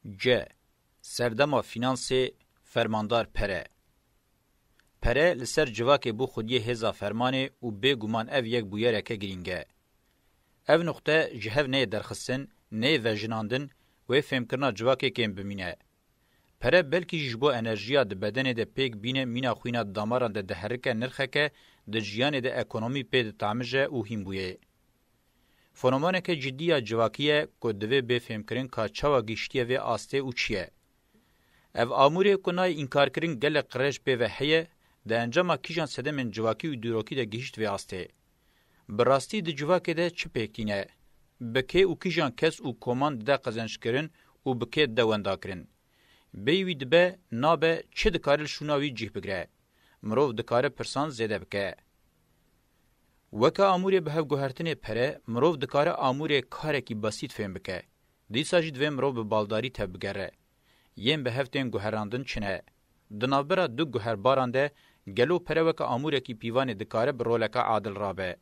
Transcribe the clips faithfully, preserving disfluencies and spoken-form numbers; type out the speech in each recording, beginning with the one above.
C. Serdema fînansê, fermandar pere. Pere li ser civakê bo xwediyê hêza fermanê û bêguman ev yek bûyereke girîng e. Ev nuqte ji hev neyê derxistin, neyê vejinandin, wê fêmkirina civakê kêm bimîne. Pere belkî jî ji bo enerjiya di bedenê de pêk bîne mîna xwîna di damaran de diherike nirxeke di jiyanê de ekonomî pê ditamije û hîn bûye. Fenomeneke cidî ya civakî ye ku divê bê fêmkirin ka çawa gihiştiye vê astê û çi ye. Ev amûrê ku nayê înkarkirin gelek qirêj pê ve heye, di encama kîjan sedemên civakî û dîrokî de gihişt vê astê. Bi rastî di civakê de çi pêk tîne? Bi kê û kîjan kes û koman dide qezençkirin û bi kê dide wendakirin? Bêyî wî dibe, nabe, çi dikare li şûna wî cih bigire? Mirov dikare pirsan zêde bike. Weke amûrê bi hev guhertinê pere, mirov dikare amûrê karekî besît fêm bike. Dîsa jî divê mirov bi baldarî tevbigere. Yên bi hev tên guherandin çi ne? Di navbera du guherbaran de gelo pere weke amûrekî pîvanê dikare bi roleke adil rabe?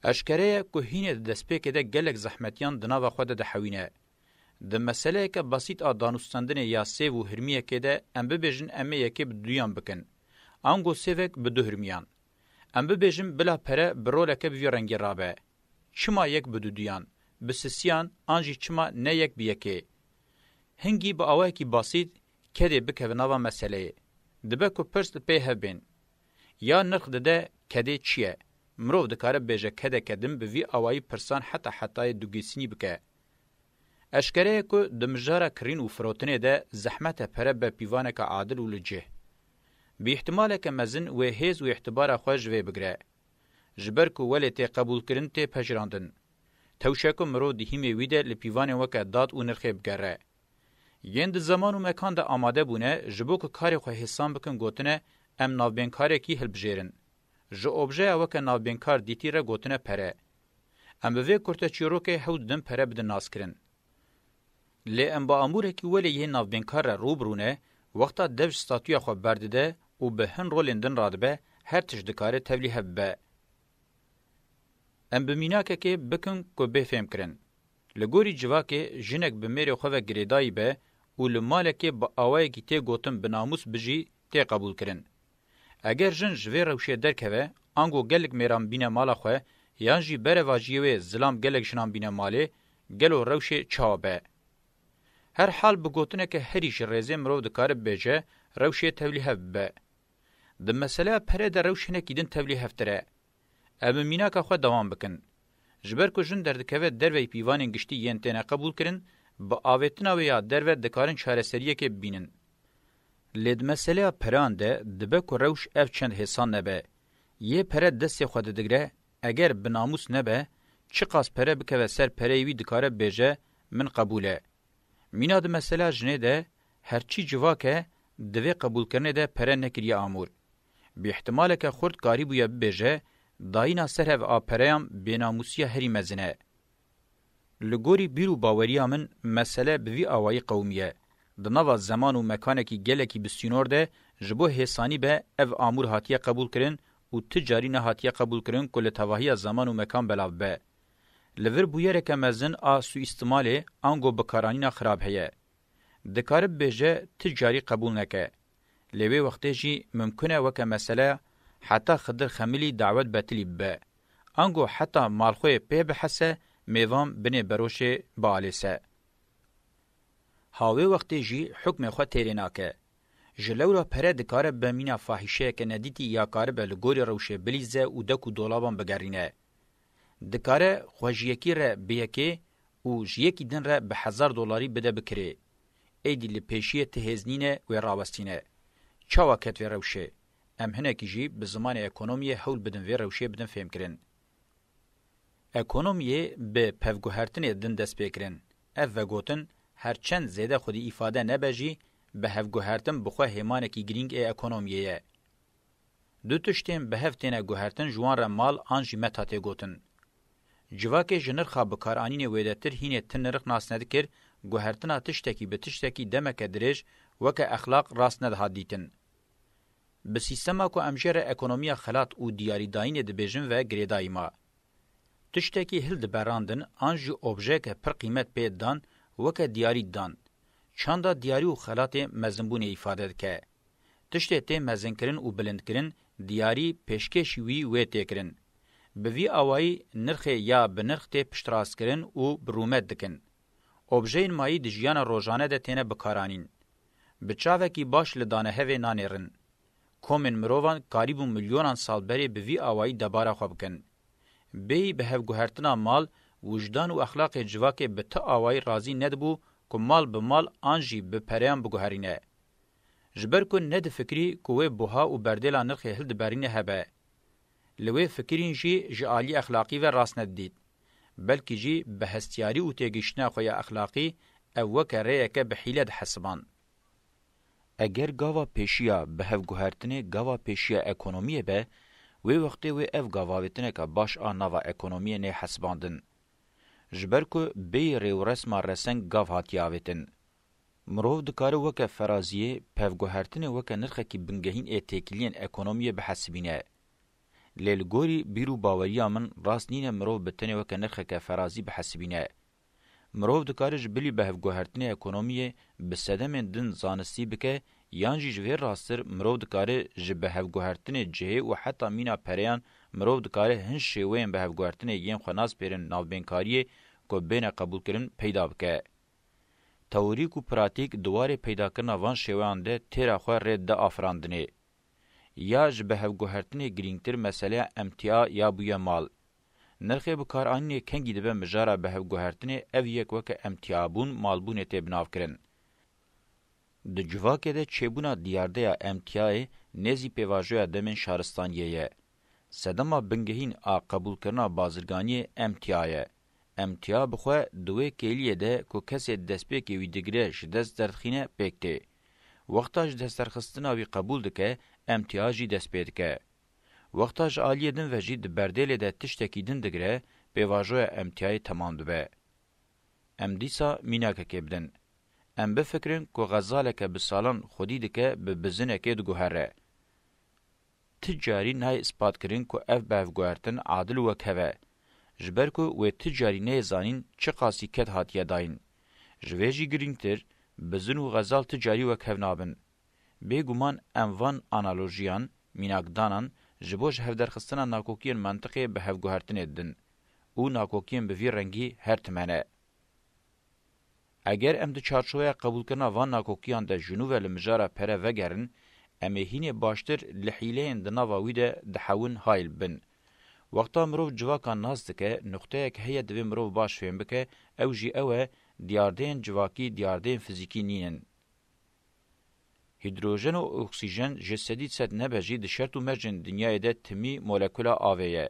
Eşkere ye ku hînê di destpêkê de gelek zehmetiyan di nava xwe de dihewîne. Di meseleyeke besît a danûstendinê ya sêv û hirmiyekê de em bibêjin em ê yekê bi duyan bikin. Ango sêvek bi du hirmiyan. Em bibêjin bila pere bi roleke bi vî rengî rabe. Çima yek bi duduyan, bi sisiyan an jî çima ne yek bi yekê? Hingî bi awayekî basît kedê bikeve nava meseleyê. Dibe ku pirs li pê hev bên. Ya nirx dide kedê çi ye? Mirov dikare bibêje kedeke din bi vî awayî pirsan heta hetayê dugîsînî bike. Eşkere ye ku di mijara kirîn û firotinê de zehmet e pere be pîvaneke adil û li cih. Bi îhtimaleke mezin wê hêz û îhtibara xwe ji vê bigire. Ji ber ku welê tê qebûlkirin tê pejirandin. Tewşe ku mirov di hîmê wî de li pîvanên weke dad û nirxê bigere. Yên di zeman û mekan de amade bûne ji bo ku karê xwe hêsan bikin gotine em navbênkarekî hilbijêrin. Ji objeya weke navbênkar dîtî re gotine pere. Em bi vê kurteçîrokê hewl didin pere bidin naskirin. Lê em bi amûrekî welê yê navbênkar re rû bi rû ne, wexta dev ji statûya xwe berdide û bi hin rolên din radibe, her tişt dikare tevlî hev bibe. Em bi mînakekê bikin ku bê fêmkirin. Li gorî civakê jinek bi mêrê xwe ve girêdayî be û li malekê bi awayekî tê gotin bi namûs bijî, tê qebûlkirin. Eger jin ji vê rewşê derkeve, ango gelek mêran bîne mala xwe, yan jî berevajiyê wê zilam gelek jinan bîne malê, gelo rewşê çawa be? Her hal bi gotineke herî ji rêzê mirov dikare bibêje, rewşê tevlî hev bibe. Di meseleya perê de rewş hinekî din tevlî hevtir e. Em bi mînaka xwe dewam bikin. Ji ber ku jin derdikeve derveyî pîvanên giştî yên têne qebûlkirin, bi avêtina wê ya derve dikarin çareseriyekê bibînin. Lê di meseleya peran de dibe ku rewş ev çend hêsan nebe. Yê pere destê xwe didigre, eger bi namûs nebe, çiqas pere bikeve ser pereyê wî dikare bibêje, min qebûl e. Mîna di mesela jinê de her çî civak e, di vê qebûlkirinê de pere nekiriye amûr. Bi îhtimaleke xurt karîbûye bibêje, dayîna ser hev a pereyan bênamûsiya herî mezin e. Li gorî bîr û baweriya min mesele bi vî awayî qewimiye. Di nava zeman û mekanekî gelekî bi sînor de ji bo hêsanî be ev amûr hatiye qebûlkirin û ti carî nehatiye qebûlkirin ku li tevahiya zeman û mekan belav bibe. Li vir bûyereke mezin a suîstimalê ango bikaranîna xirab heye. Dikare bibêje ti carî qebûl neke. Lê wê wextê jî mimkun e weke mesele heta Xidir Xemilî dawet betilî bibe. Ango heta malxwê pê bihese mêvan binê beroşê bialêse. Ha wê wextê jî hukmê xwe têrê nake. Ji lewra pere dikare bibe mîna fahîşeyeke nedîtî ya karibe li gorî rewşê bilîze û dek û dolaban bigerîne. Dikare xwe ji yekî re bi yekê û ji yekî din re bi hezar dolarî bide bi kirê. Êdî li pêşiyê ti hêz nîne wê rawestîne. Çawa ket vê rewşê? Em hinekî jî bi zimanê ekonomiyê hewl bidin vê rewşê bidin fêmkirin. Ekonomiyê bi pevguhertinê din dest pê kirin. Ev vegotin, her çend zêde xwedî îfade nebe jî, bi hevguhertin bi xwe hêmanekî girîng ê ekonomiyê ye. Du tiştên bi hev têne guhertin ji wan re mal an jî meta tê gotin. Civakê ji nirxa bikaranînê wêdetir hînê ti nirx nas nedikir, guhertina tiştekî bi tiştekî demeke dirêj weke exlaq rast nedihat dîtin. Bi sîstema ku em jê re ekonomiya xelat û diyarîdayînê dibêjin ve girêdayî ma. Tiştekî hildiberandin an jî objeyeke pir qîmet pê didan weke diyarî didan. Çanda diyarî û xelatê mezinbûnê îfade dike. Tiştê tê mezinkirin û bilindkirin, diyarî pêşkêşî wî wê tê kirin. Bi vî awayî nirxê ya bi nirx tê piştrastkirin û bi rûmet dikin. Objeyên mayî di jiyana rojane de têne bikaranîn. Bi çavekî baş li danehevê nanêrin. Komên mirovan karîbû milyonan sal berê bi vî awayî debara xwe bikin. Bêyî bi hevguhertina mal, wijdan û exlaqê civakê bi ti awayî razî nedibû ku mal bi mal an jî bi pereyan biguherîne. Ji ber ku nedifikirî ku wê buha û berdêla nirxê hildiberîne hebe. Li wê fikirîn jî ji alî exlaqî ve rast nedidît. Belkî jî bi hestiyarî û têgihiştina xwe ya exlaqî ev weke rêyeke bi hîle dihesiban. Eger gava pêşiya bi hevguhertinê gava pêşiya ekonomiyê be, wê wextê wê ev gavavêtineke baş a nava ekonomiyê neyê hesibandin. Ji ber ku bêyî rêwresma reseng gav hatiye avêtin. Mirov dikare weke feraziyê, pevguhertinê weke nirxekî bingehîn ê têkiliyên ekonomiyê bihesibîne. Lê li gorî bîr û baweriya min rast nîne mirov bi tenê weke nirxeke ferazî bihesibîne. Mirov dikare ji bilî bihevguhertinê ekonomiyê bi sedemên din zanistî bike, yan jî ji vê rasttir mirov dikare ji bihevguhertinê cihê û heta mîna pereyan mirov dikare hin şêweyên bihevguhertinê yên xwe naspêrin navbênkariyê ku bêne qebûlkirin peyda bike. Teorîk û pratîk di warê peydakirina van şêweyan de têra xwe rê dide afirandinê. Ya ji bihevguhertinê girîngtir meseleya emtia ya bûye mal. Nirxê bikaranînê kengî dibe mijara bihevguhertinê, ev yek weke emtiabûn, malbûnê tê binavkirin. Di civakê de çêbûna diyardeya emtiayê nêzî pêvajoya demên şaristaniyê ye. Sedema bingehîn a qebûlkirina bazirganiyê emtia ye. Emtia bi xwe di wê kêliyê de ku kesê destpêkê wî digire ji dest derdixîne pêk tê. Wexta ji destderxistina wî qebûl dike, emtia jî dest pê dike. Wexta ji aliyê din ve jî di berdêlê de tiştekî din digire, pêvajoya emtiyayê temam dibe. Em dîsa mînakekê bidin. Em bifikirin ku xezaleke bi salan xwedî dike bi bizinekê diguhere. Ti carî nayê ispatkirin ku ev bevguhertin adil û wekhev e. Ji ber ku wê ti carî neyê zanîn çiqasî ked hatiye dayîn. Ji vê jî girîngtir, bizin û xezal ti carî wekhev nabin. Bêguman em van analojiyan, mînakdanan, ji bo ji hevderxistina nakokiyên mentiqê bihevguhertinê didin û nakokiyên bi vî rengî her time ne. Eger em di çarçoveya qebûlkirina van nakokiyan de ji nû ve li mijara pere vegerin, em ê hînê baştir li hîleyên di nava wî de dihewin hayl bibin. Wexta mirov civaka nas dike, nuqteyek heye divê mirov baş fêm bike, ew jî ew e, diyardeyên civakî diyardeyên fizîkî nînin. Hîdrojen û oksîjen ji sedî sed nebe jî di şert û mercên dinyayê de timî molekula avê ye.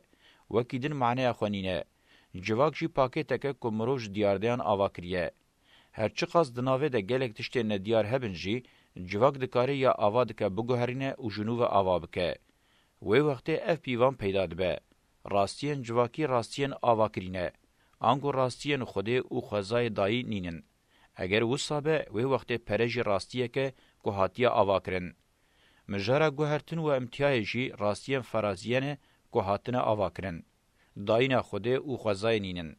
Wekî din maneya xwe nîne. Civak jî pakêtek e ku mirov ji diyardeyan ava kiriye. Her çiqas di navê de gelek tiştên nediyar hebin jî, civak dikare ya ava dike biguherîne û ji nû ve ava bike. Wê wextê ev pîvan peyda dibe. Rastiyên civakî rastiyên avakirî ne. Ango rastiyên Xwedê û xwezayê dayî nînin. Eger wisa be, wê wextê pere jî rastiyek e ku hatiye avakirin. Mijara guhertin û emtiyayê jî rastiyên feraziyê ne ku hatine avakirin. Dayîna Xwedê û xwezayê nînin.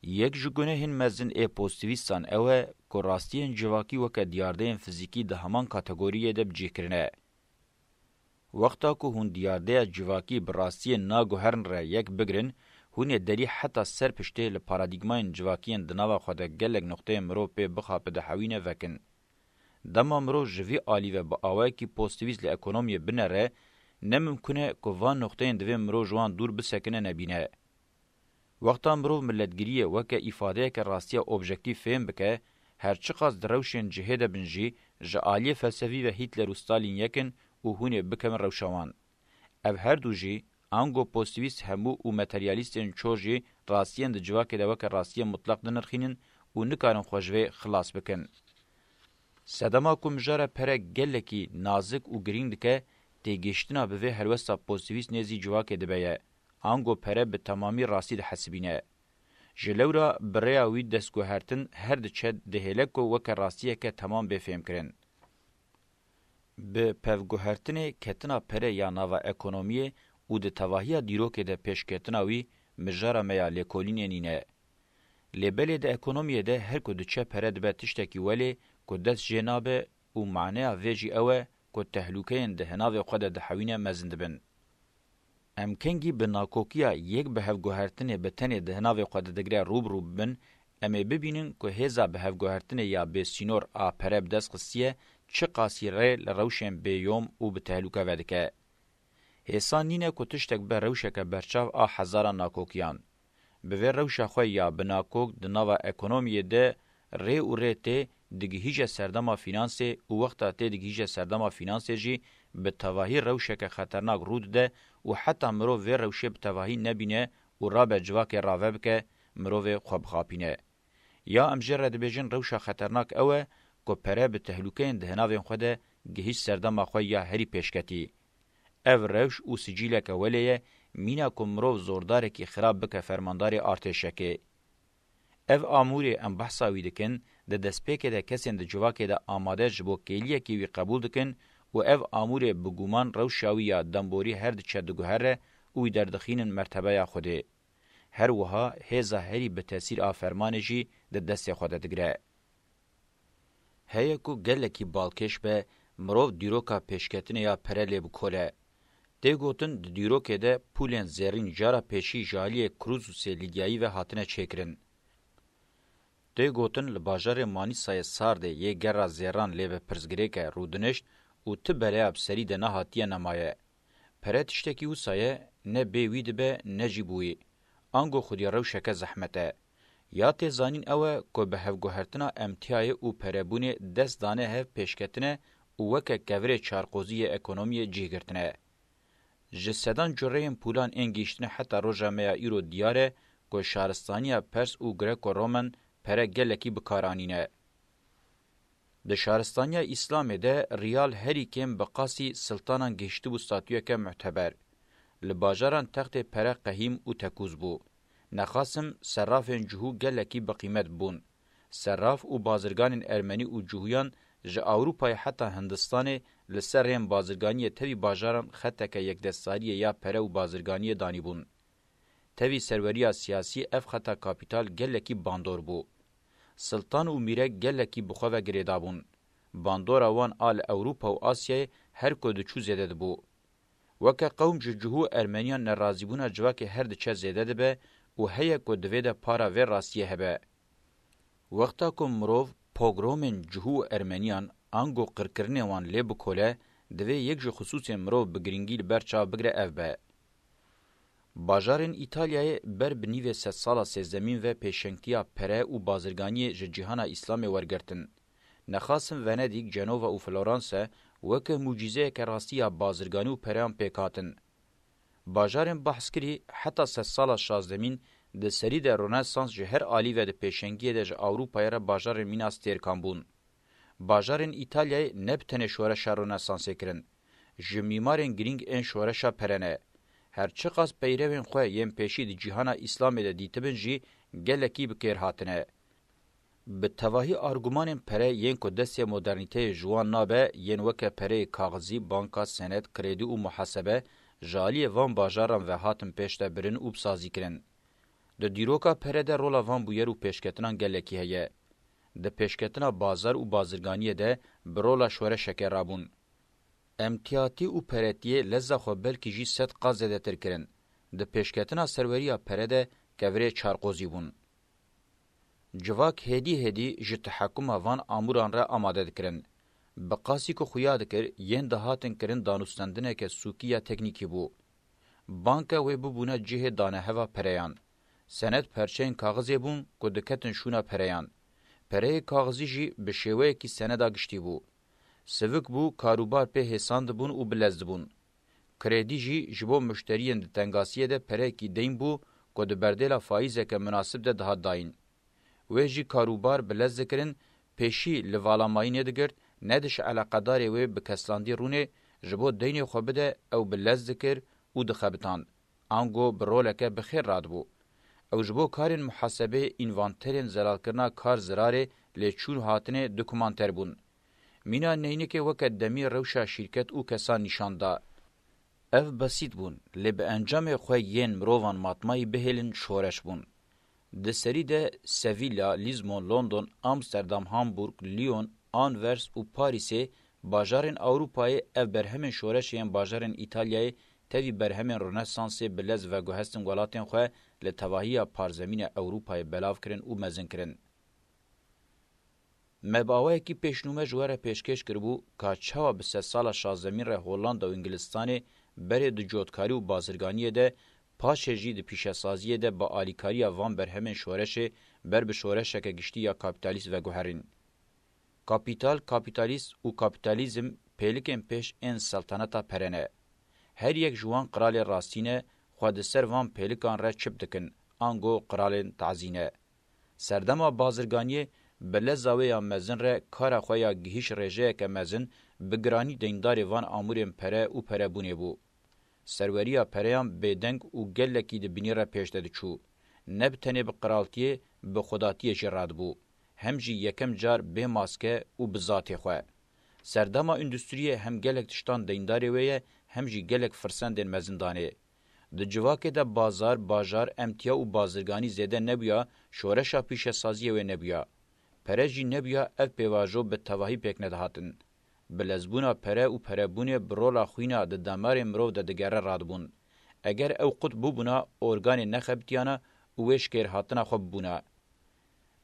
Yek ji gunehên mezin ê pozitîvîstan ew e ku rastiyên civakî weke diyardeyên fizîkî di heman kategoriyê de bi cih kirine. Wexta ku hûn diyardeya civakî bi rastiyên naguherin re yek bigirin, hûn ê derî heta ser piştê li paradîgmayên civakiyên di nava xwe de gelek nuqteyên mirov pê bixape dihewîne vekin. Dema mirov ji vî alî ve bi awayekî pozitîvîst li ekonomiyê binere, ne mimkun e ku van nuqteyên divê mirov ji wan dûr bisekine nebîne. Wexta mirov miletgiriyê weke îfadeyeke rastiya objektîf fêm bike, her çiqas di rewşên cihê de bin jî, ji aliyê felsefî ve Hîtler û Stalîn yek in û hûn ê bikevin rewşa wan. Ev her du jî, ango pozitîvîst hemû û materyalîstên çor jî rastiyên di civakê de weke rastiyên mutleq dinirxînin û nikarin xwe ji vê xilas bikin. Sedema ku mijara pere gelekî nazik û girîng dike, têgihiştina bi vê helwesta pozitîvîst nêzî civakê dibe ye. Ango pere bi temamî rastî dihesibîne. Ji lewra bi rêya wî destguhertin her diçe dihêle ku weke rastiyeke temam bê fêmkirin. Bi pevguhertinê ketina pere ya nava ekonomiyê û di tevahiya dîrokê de pêşketina wî mijara me ya lêkolînê nîne. Lê belê di ekonomiyê de her ku diçe pere dibe tiştekî welê ku dest jê nabe û maneya vê jî ew e ku tehlûkeyên di hinavê xwe de dihewîne mezin dibin. Em kengî bi nakokiya yek bihevguhertinê bi tenê di hinavê xwe de digre rû bi rû bibin, em ê bibînin ku hêza bihevguhertinê ya bêsînor a pere bi dest xistiye çiqasî rê li rewşên bêyom û bi tehlûke vedike. Hêsan nîne ku tiştek be rewşeke berçav a hezaran nakokiyan. Bi vê rewşa xwe ya binakok di nava ekonomiyê de rê û rê tê digihîje serdema fînansê û wexta tê digihîje serdema fînansê jî bi tevahî rewşeke xeternak rû dide û heta mirov vê rewşê bi tevahî nebîne û rabe civakê rave bike, mirovê xwe bixapîne. Ya em jê re dibêjin rewşa xeternak ew e ku pere bi tehlûkeyên di hinavên xwe de gihîşt serdema xwe ya herî pêşketî. Ev rewş û sicîleke welê ye, mîna ku mirov zordarekî xirab bike fermandarê artêşekê. Ev amûrê em behsa wî dikin, di destpêkê de kesên di civakê de amade ji bo kêliyekê wî qebûl dikin û ev amûrê bi guman rewşa wî ya demborî her diçe diguhere û wî derdixînin mertebeya Xwedê. Her wiha hêza herî bi tesîr a fermanê jî di destê xwe de digire. Heye ku gelekî balkêş be, mirov dîroka pêşketinê ya pere lê bikole. Tê gotin di dîrokê de pûlên zêrîn cara pêşî ji aliyê Krûzusê Lîdyayî ve hatine çêkirin. Tê gotin li bajarê Manîsayê Sardê yê gera zêran lê ve pirsgirêke rûdinişt û ti bereya bi serî de nehatiye nemaye. Pere tiştekî wisa ye, ne bê wî dibe ne jî bi wî. Ango xwedî rewşeke zehmet e. Ya tê zanîn ew e ku bi hevguhertina emtiyayê û perebûnê dest dane hev pêşketine û weke kevirê çarqozî yê ekonomiyê cih girtine. Ji sedan cureyên pûlan ên gihîştine heta roja me ya îro diyar e ku şaristaniya Pers û Greko-Romen pere gelekî bi kar anîne. Di şaristaniya Îslamê de riyal herî kêm bi qasî siltanan gihiştibû statuyeke muteber. Li bajaran textê pere qehîm û tekûz bû. Nexasim serrafên cihû gelekî bi qîmet bûn. Serraf û bazirganên ermenî û cihûyan ji Ewropayê heta Hindistanê li ser rêyên bazirganiyê tevî bajaran xeteke yekdestariyê ya pere û bazirganiyê danîbûn. Tevî serweriya siyasî ev xeta kapîtal gelekî bandor bû. Siltan û mîrek gelekî bi xwe ve girêdabûn. Bandora wan a li Ewropa û Asyayê her ku diçû zêde dibû. Weke qewm ji cihû û ermeniyan nerazîbûna civakê her diçe zêde dibe û heye ku divê de para vê rastiyê hebe. Wexta ku mirov pogromên cihû û ermeniyan ango qirkirinê wan lê bikole, divê yek ji xisûsên mirov bi girîngî li ber çav bigire ev be. Bajarên Îtalyayê ber bi nîvê sedsala sêzdemîn ve pêşengtiya pere û bazirganiyê ji cîhana Îslamê wergirtin. Nexasim Venedîk, Cenova û Floranse weke mucîzeyeke rastî ya bazirganî û pereyan pêk hatin. Bajarên behskirî heta sedsala şazdemîn di serî de Ronesans ji her alî ve di pêşengiyê de ji Ewropayê re bajarên mîna stêrkan bûn. Bajarên Îtalyayê ne bi tenê şoreşa Ronesansê kirin. Ji mîmarên girîng ên şoreşa pere ne. Her çiqas peyrevên xwe yên pêşî di cîhana Îslamê de dîtibin jî gelekî bi kêr hatine. Bi tevahî argumanên pere yên ku destê modernîteyê ji wan nabe, yên weke pereyê kaxizî, banka, senet, krêdî û muhasebe, ji aliyê van bajaran ve hatin pêş de birin û bi sazî kirin. Di dîroka pere de rola van bûyer û pêşketinan gelekî heye. Di pêşketina bazar û bazirganiyê de bi rola şoreşeke rabûn. Emtiyatî û peretiyê leza xwe belkî jî sed qat zêdetir kirin. Di pêşketina serweriya pere de kevirê çarqozî bûn. Civak hêdî hêdî ji tehekuma van amûran re amade dikirin. Bi qasî ku xuya dikir, yên dihatin kirin danûstendineke sûkî ya teknîkî bû. Banke wê bibûne cihê daneheva pereyan. Senet perçeyên kaxizê bûn ku diketin şûna pereyan. Pereyê kaxizî jî bi şêweyekî seneda giştî bû. Sivik bû, karûbar pê hêsan dibûn û bi lez dibûn. Krêdî jî ji bo muşteriyên di tengasiyê de pereyekî deyn bû ku di berdêla faîzeke munasib de dihat dayîn. Wê jî karûbar bi lez dikirin, pêşî li valamayînê digirt, ne di ji eleqedarê wê bi keslandî rûnê ji bo deynê xwe bide, ew bi lez dikir û dixebitand. Ango bi roleke bi xêr radibû. Ew ji bo karên muhasebeyê, învanterên zelalkirina kar zirarê, lê çûn hatinê dokumanter bûn. Mîna neynikê weke demî rewşa şîrket û kesan nîşan da. Ev besît bûn, lê bi encamê xwe yên mirovan matmayî bihêlin şoreş bûn. Di serî de Sevilla, Lizbon, London, Amsterdam, Hamburg, Lyon, Anvers û Parîsê, bajarên Ewropayê, ev berhemên şoreşê yên bajarên Îtalyayê tevî berhemên Ronesansê bi lez veguhestin welatên xwe li tevahiya parzemîna Ewropayê belav kirin û mezin kirin. Me bi awayekî pêşnûme ji we re pêşkêş kiribû ka çawa bi sedsala şazdemîn re Hollanda û Îngilistanê berê di cotkarî û bazirganiyê de, paşê jî di pîşesaziyê de bi alîkariya van berhemên şoreşê ber bi şoreşeke giştî ya kapîtalîst veguherîn. Kapîtal, kapîtalîst û kapîtalîzm pêlikên pêş ên seltaneta pere ne. Her yek ji wan qiralê rastî ne, xwe di ser van pêlikan re çip dikin, ango qiralên tazî ne. Serdema bazirganiyê bi leza wê ya mezin re kara xwe ya gihîş rêjeyeke mezin bi giranî deyndarê van amûrên pere û perebûnê bû. Serweriya pereyan bêdeng û gelekî di binî re pêş de diçû. Ne bi tenê bi qiraltiyê, bi xwedatiyê jî radibû. Hem jî yekem car bê maske û bi zatê xwe. Serdema îndustriyê hem gelek tiştan deyndarê wê ye, hem jî gelek firsendên mezin danê. Di civakê de bazar, bajar, emtia û bazirganî zêde nebûya, şoreşa pîşesaziyê wê nebûya. Pere jî nebûya, ev pêvajo bi tevahî pêk nedihatin. Bi lezbûna pere û perebûnê bi rola xwîna di damarê mirov de digere radibûn. Eger ew qut bûbûna, organê nexebitiyana û wê şikêrhatina xwe bibûna.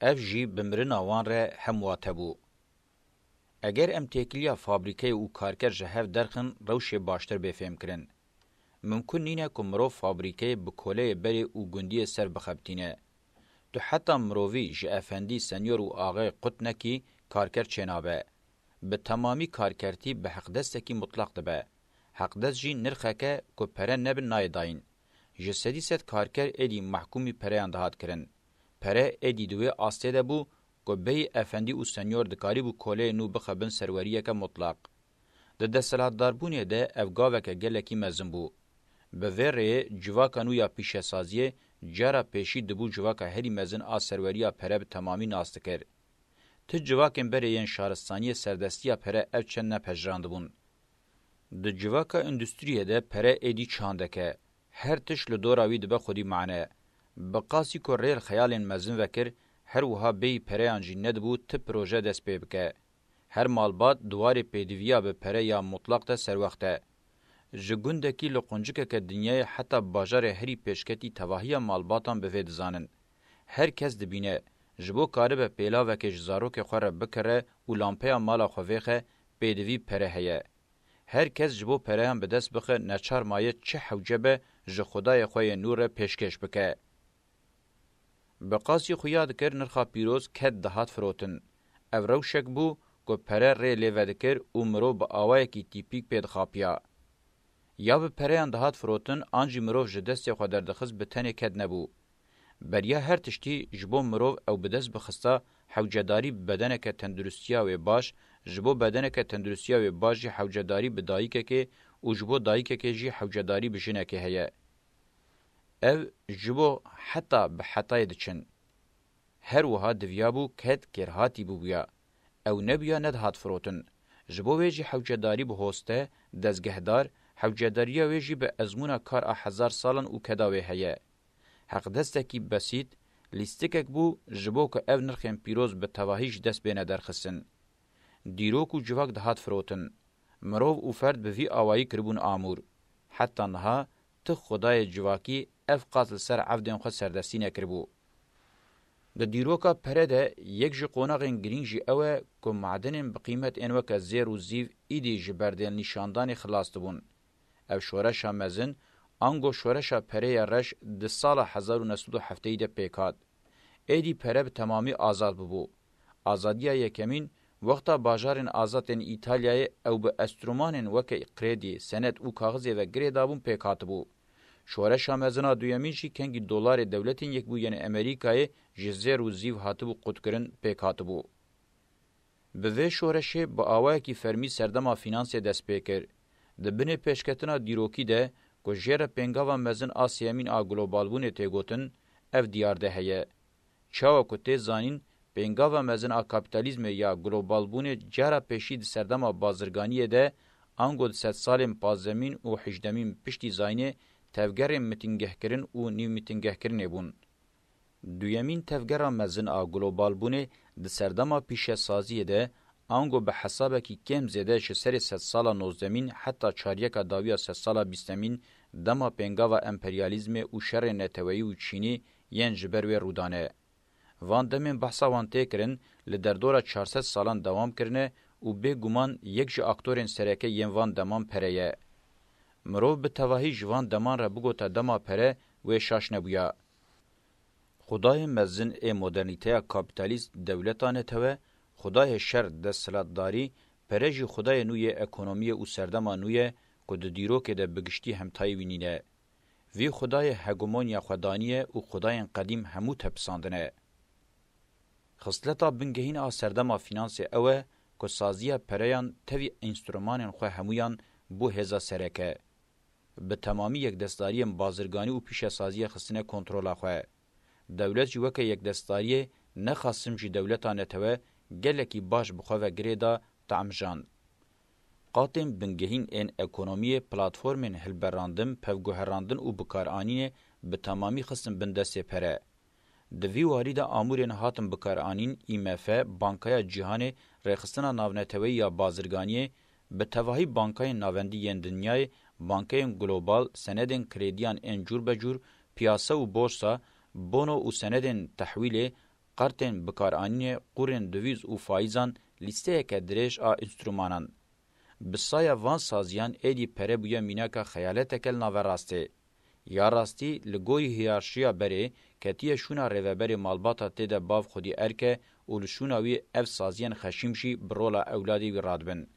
Ev jî bi mirina wan re hemwate bû. Eger em têkiliya fabrîkeyê û karker ji hev derxin, rewşê baştir bê fêmkirin. Mimkun nîne ku mirov fabrîkeyê bi koleyê berê û gundiyê ser bixebitîne. Tu heta mirovî ji efendî, senyor û axê qut nekî, karker çênabe. Bi temamî karkertî bi heqdestekî mutlaq dibe. Heqdest jî nirxeke ku pere nebin nayê dayîn. Ji sedî sed karker êdî mehkûmî pereyan dihat kirin. Pere êdî di wê astê de bû ku bêyî efendî û senyor dikarîbû koleyê nû bixe bin serweriyeke mutlaq. Di desthilatdarbûnê de ev gaveke gelekî mezin bû. Bi vê rêyê civaka nû ya pîşesaziyê cara pêşî dibû civaka herî mezin a serweriya pere bi temamî nas dikir. Ti civakên berê yên şaristaniyê serdestiya pere ev çend nepejirandibûn. Di civaka îndustriyê de pere êdî çandek e. Her tişt li dora wî dibe xwedî mane. Bi qasî ku rê li xeyalên mezin vekir, her wiha bêyî pereyan jî nedibû ti proje dest pê bike. Her malbat di warê pêdiviya bi pere ya mutlaq de serwext e. Ji gundekî li quncikeke dinyayê heta bajarê herî pêşketî tevahiya malbatan bi vê dizanin. Her kes dibîne, ji bo karibe pêlavekê ji zarokê xwe re bikire û lampeya mala xwe vêxe, pêdivî pere heye. Her kes ji bo pereyan bi dest bixe neçar maye çi hewce be ji xwedayê xwe yê nû re pêşkêş bike. Bi qasî xuya dikir nirxa pîroz ked dihat firotin. Ev rewşek bû ku pere rê lê vedikir û mirov bi awayekî tîpîk pê dixapiya. Ya bi pereyan dihat firotin an jî mirov ji destê xwe derdixist bi tenê ked nebû. Beriya her tiştî ji bo mirov ew bi dest bixista hewcedarî bi bedeneke tenduristiya wê baş, ji bo bedeneke tenduristiya wê baş jî hewcedarî bi dayikekê û ji bo dayikekê jî hewcedarî bi jinekê heye. Ev ji bo heta bi hetayê diçin. Her wiha diviyabû ked kêrhatî bûbûya. Ew nebûya nedihat firotin. Ji bo wê jî hewcedarî bi hoste, dezgehdar, hewcedariya wê jî bi ezmûna kar a hezar salan û keda wê heye. Heqdestekî besît, lîstikek bû ji bo ku ev nirxên pîroz bi tevahî ji dest bêne derxistin. Dîrok û civak dihat firotin. Mirov û ferd bi vî awayî kiribûn amûr. Heta niha ti xwedayê civakî ev qas li ser evdên xwe serdestî nekiribû. Di dîroka pere de yek ji qonaxên girîng jî ew e ku madenên bi qîmet ên weke zêr û zîv îdî ji berdêlnîşandanê xilas dibûn. Ev şoreşa mezin, ango şoreşa perê ya reş di sala hezar û neh sed û hefteyî de pêk hat. Êdî pere bi temamî azad bibû. Azadiya yekemîn, wexta bajarên azad ên Îtalyayê ew bi enstrûmanên weke krêdî, senet û kaxizê ve girê dabûn pêk hatibû. Şoreşa mezin a duyemîn jî kengî dolarê Dewletên Yekbûyî yên Amerîkayê ji zêr û zîv hatibû qutkirin pêk hatibû. Bi vê şoreşê bi awayekî fermî serdema fînansê dest pê kir. Di binê pêşketina dîrokî de ku jê re pêngava mezin a sêyemîn a globalbûnê tê gotin, ev diyar de heye. Çawa ku tê zanîn, pêngava mezin a kapîtalîzmê ya globalbûnê cara pêşî di serdema bazirganiyê de, ango di sedsalên pazdemîn û hejdemîn piştî zayînê tevgerên mitingehkirin û nîvmitingehkirinê bûn. Duyemîn tevgera mezin a globalbûnê di serdema pîşesaziyê de, ango bi hesabekî kêm zêde ji serê sedsala nozdemîn heta çaryeka dawiya sedsala bîstemîn dema pêngava emperyalîzmê û şerên neteweyî û çînî yên ji ber wê rûdane. Van demên behsa wan tê kirin, li derdora çar sed salan dewam kirine û bêguman yek ji aktorên sereke yên van deman pere ye. Mirov bi tevahî ji van deman re bigota dema pere, wê şaş nebûya. Xwedayê mezin ê modernîteya kapîtalîst, dewleta netewe, xwedayê şer, desthilatdarî, pere jî xwedayê nû yê ekonomiyê û serdema nû ye ku di dîrokê de bi giştî hemtayî wî nîne. Vî xwedayê hegemonya xwe daniye û xwedayên qedîm hemû tepisandine. Xisleta bingehîn a serdema fînansê ew e ku saziya pereyan tevî înstrumanên xwe hemûyan bo hêza sereke. Bi temamî yekdestdariyên bazirganî û pîşesaziyê xistine kontrola xwe. Dewlet jî weke yekdestdariyê, ne xasim jî dewleta netewe, gelekî baş bi xwe ve girê da, tamjan. Qatên bingehîn ên ekonomiyê, platformên hilberandin, pevguherandin û bikaranînê bi temamî xistin bin destê pere. Di vî warî de amûrên hatin bikaranîn, I M F, Bankaya Cîhanê, Rêxistina Navneteweyî ya Bazirganiyê, bi tevahî bankayên navendî yên dinyayê, bankeyên global, senedên krediyan ên cûr be cûr, piyase û borsa, bono û senedên tehwîlê, qertên bikaranînê, qûrên dovîz û faîzan, lîsteyeke dirêj a înstrumanan. Bi saya van saziyan êdî pere bûye mînaka xeyaleteke li naverastê. Ya rastî, li gorî hiyerarşiya berê, ketiye şûna rêveberê malbata tê de bav xwedî erk e û li şûna wî ev saziyên xeşîm jî bi rola ewladê wî radibin.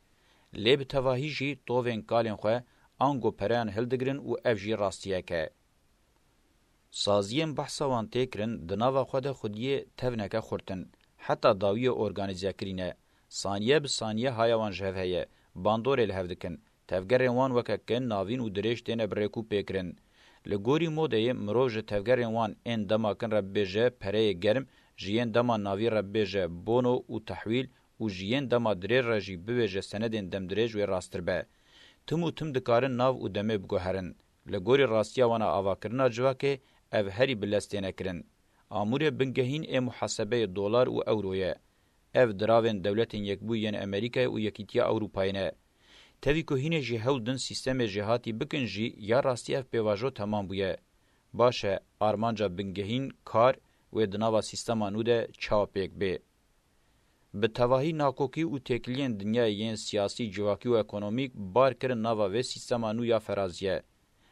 Lê bi tevahî jî tovên kalên xwe ango pereyan hildigirin û ev jî rastiyek e. Saziyên behsa wan tê kirin, di nava xwe de xwediyê tevneke xurt in. Heta dawiyê organîzekirî ne. Saniye bi saniye haya wan ji hev heye, bandorê li hev dikin. Tevgerên wan weke kin, navîn û dirêj têne bi rêk û pê kirin. Li gorî modeyê mirov ji tevgerên wan ên dema kin re bibêje pereyê germ, ji yên dema navî re bibêje bono û tehwîl û ji yên dema dirêj re jî bibêje senedên demdirêj wê rasttir be. Tim û tim dikarin nav û demê biguherin. Li gorî rastiya wan a avakirina civakê, ev herî bi lez têne kirin. Amûrê bingehîn ê muhasebeyê dolar û ewro ye. Ev diravên Dewletên Yekbûyî yên Amerîkayê û Yekîtiya Ewropayê ne. Tevî ku hînê jî hewl din sîstemê jêhatî bikin jî, ya rastî ev pêvajo temam bûye. Baş e, armanca bingehîn, kar, wê di nava sîstema nû de çawa pêk bê? Bi tevahî nakokî û têkiliyên dinyayê yên siyasî, civakî û ekonomîk bar kirin nava vê sîstema nû ya feraziye.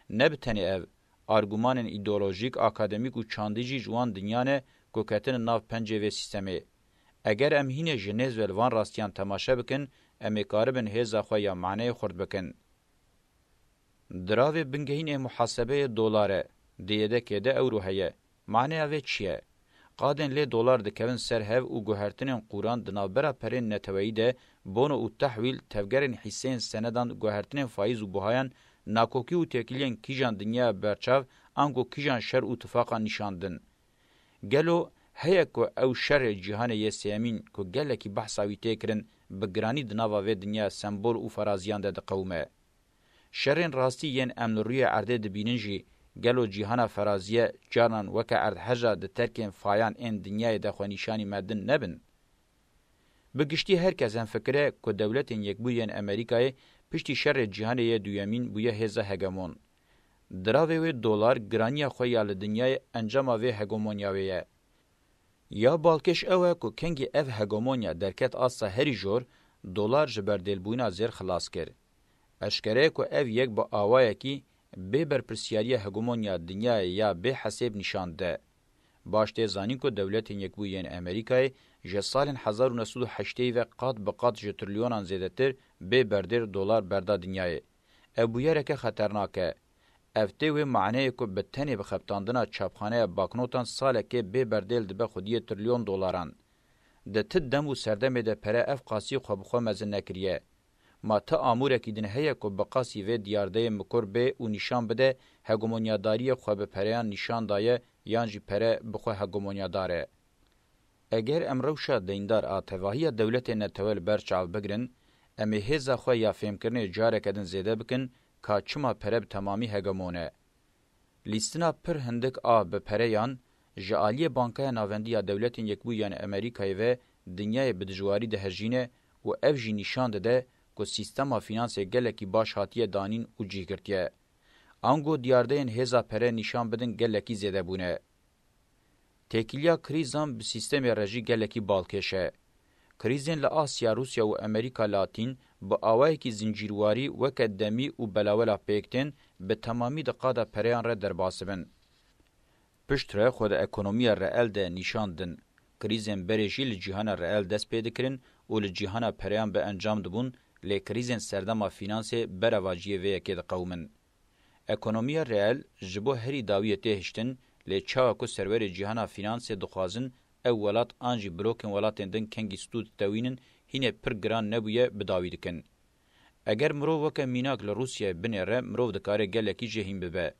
Ne bi tenê ev, argumanên îdeolojîk, akademîk û çandî jî ji wan dinya ne ku ketine nav pencê vê sîstemê. Eger em hînê ji nêz ve li van rastiyan temaşe bikin, em ê karibin hêza xwe ya maneyê xurt bikin. Diravê bingehîn ê muhasebeyê dolar e, di yêdekê de ewro heye. Maneya vê çi ye? Qadên lê dolar dikevin ser hev û guhertinên qûran di navbera perên neteweyî de, bono û tehwîl, tevgerên hîseyên senedan, guhertinên faîz û buhayan, nakokî û têkiliyên kîjan dinyaya berçav, ango kîjan şer û tifaqan nîşan din. Gelo heye ku ew şerê cîhanê yê sêyemîn ku gelekî behsa wî tê kirin, bi giranî di nava vê dinyaya sembol û feraziyan de diqewime? Şerên rastî yên em li rûyê erdê dibînin jî, gelo cîhana feraziye carnan weke erdheja di terkên fayan ên dinyayê de xwe nîşanî me din nebin? Bi giştî her kes hemfikir e ku Dewletên Yekbûyî yên Amerîkayê piştî Şerê Cîhanê yê Duyemîn bûye hêza hegemon. Diravê wê dolar, giraniya xwe ya li dinyayê encama vê hegemonya wê ye. Ya balkêş ew e ku kengî ev hegemonya derket asta herî jor, dolar ji berdêlbûyîna zêr xilas kir. Eşkere ye ku ev yek bi awayekî bê berpirsiyariya hegemonya dinyayê ya bê hesêb nîşan dide. Baş tê zanîn ku Dewletên Yekbûyî yên Amerîkayê ji salên hezar û neh sed û heştê ve qat bi qat ji trilyonan zêdetir bê berdêl dolar berda dinyayê. Ev bûyereke xeternak e. Ev tê wê maneyê ku bi tenê bi xebitandina çapxaneya baknotan salekê bê berdêl dibe xwediyê trilyon dolaran. Di ti dem û serdemê de pere ev qasî xwe bi xwe mezin nekiriye. Ma ti amûrekî din heye ku bi qasî vê diyardeyê mikor bê û nîşan bide hegemonyadariyê xwe bi pereyan nîşan daye yan jî pere bi xwe hegemonyadar e? Eger em rewşa deyndar a tevahiya dewletên netewe li ber çav bigirin, em ê hêza xwe ya fêmkirinê careke din zêde bikin ka çima pere bi temamî hegemon e. Lîstina pir hindik a bi pereyan Ji aliyê Bankaya Navendî ya Dewletên Yekbûyî yên Amerîkayê ve dinyayê bi dijwarî dihejîne û ev jî nîşan dide ku sîstema fînansê gelekî baş hatiye danîn û cîhgirtiye. Ango diyardeyên hêza pere nîşan bidin gelekî zêde bûne. Têkiliya krîzan bi sîstemê re jî gelekî balkêş e. Krîzên li Asya, Rûsya û Amerîka Latîn bi awayekî zincîrwarî weke demî û belawela pêk tên, bi temamî di qada pereyan re derbas dibin. Piştre xwe di ekonomiya reel de nîşan din. Krîzên berê jî li cîhana reel dest pê dikirin û li cîhana pereyan bi encam dibûn, lê krîzên serdema fînansê berevaciyê vê yekê diqewimin. Ekonomiya reel ji bo herî dawiyê tê hiştin, lê çawa ku serwerê cîhana fînansê dixwazin ew welat an jî blokên welatên din kengî stû ditewînin, hînê pir giran nebûye bi dawî dikin. Eger mirov weke mînak li Rûsyayê binêre, mirov dikare gelekî jêhîn bibe.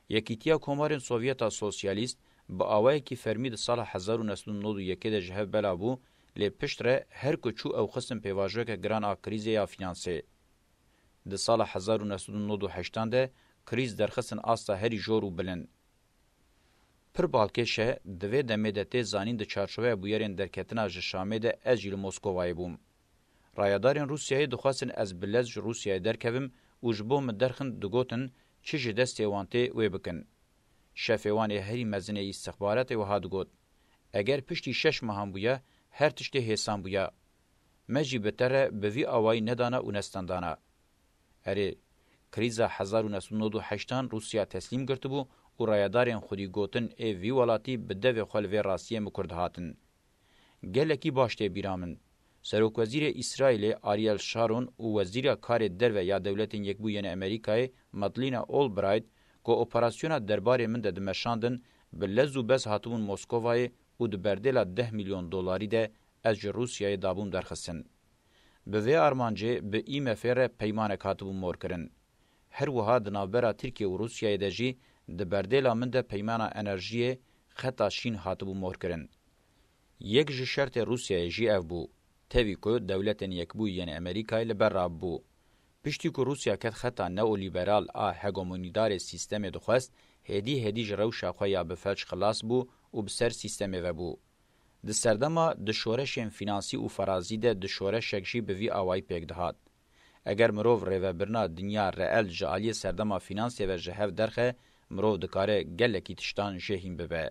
Yekîtiya Komarên Sovyeta Sosyalîst bi awayekî fermî di sala hezar û neh sed û nod û yekê de ji hev bela bû, lê piştre her ku çû ew xistin pêvajoyeke giran a krîzê ya fînansê. Di sala hezar û neh sed û nod û heştan de krîz derxistin asta herî jor û bilind. Pir balkêş e, di vê demê de tê zanîn di çarçoveya bûyerên derketina ji Şamê de ez jî li Moskovayê bûm. Rayedarên Rûsyayê dixwestin ez bi lez ji Rûsyayê derkevim û ji bo min derxin digotin çi ji destê wan tê wê bikin. Şefê wan ê herî mezin ê îstixbaratê wiha digot, eger piştî şeş mehan bûya, her tiştê hêsan bûya. Me jî bi te re bi vî awayî nedana û nestendana. Erê, krîza hezar û neh sed û nod û heştan Rûsya teslîm girtibû û rayedarên xwedî gotin ê vî welatî bi devê xwe li vê rastiyê mikur dihatin. Gelekî baş tê bîra min. Serokwezîrê Îsraîlê Ariel Sharon û Wezîra Karê Derve ya Dewletên Yekbûyî yên Amerîkayê Madeleine Albright ku operasyona derbarê min de dimeşandin, bi lez û bez hatibûn Moskovayê û di berdêla deh milyon dolarî de ez ji Rûsyayê dabûm derxistin. Bi vê armancê bi I M F'ê re peymanek hatibû morkirin. Her wiha di navbera Tirkiye û Rûsyayê de jî di berdêla min de peymana enerjiyê Xeta Şîn hatibû morkirin. Yek ji şertê Rûsyayê jî ev bû, tevî ku Dewletên Yekbûyî yên Amerîkayê li ber rabû. Piştî ku Rûsya ket xeta neolîberal a hegemonîdarê sîstemê dixwest, hêdî hêdî ji rewşa xwe ya bi felç xilas bû û bi ser sîstemê ve bû. Di serdema di şoreşên fînansî û ferazî de di şoreşek jî bi vî awayî pêk dihat. Eger mirov rêvebirina dinya reel ji aliyê serdema fînansê ve ji hev derxe, mirov dikare gelekî tiştan jêhîn bibe.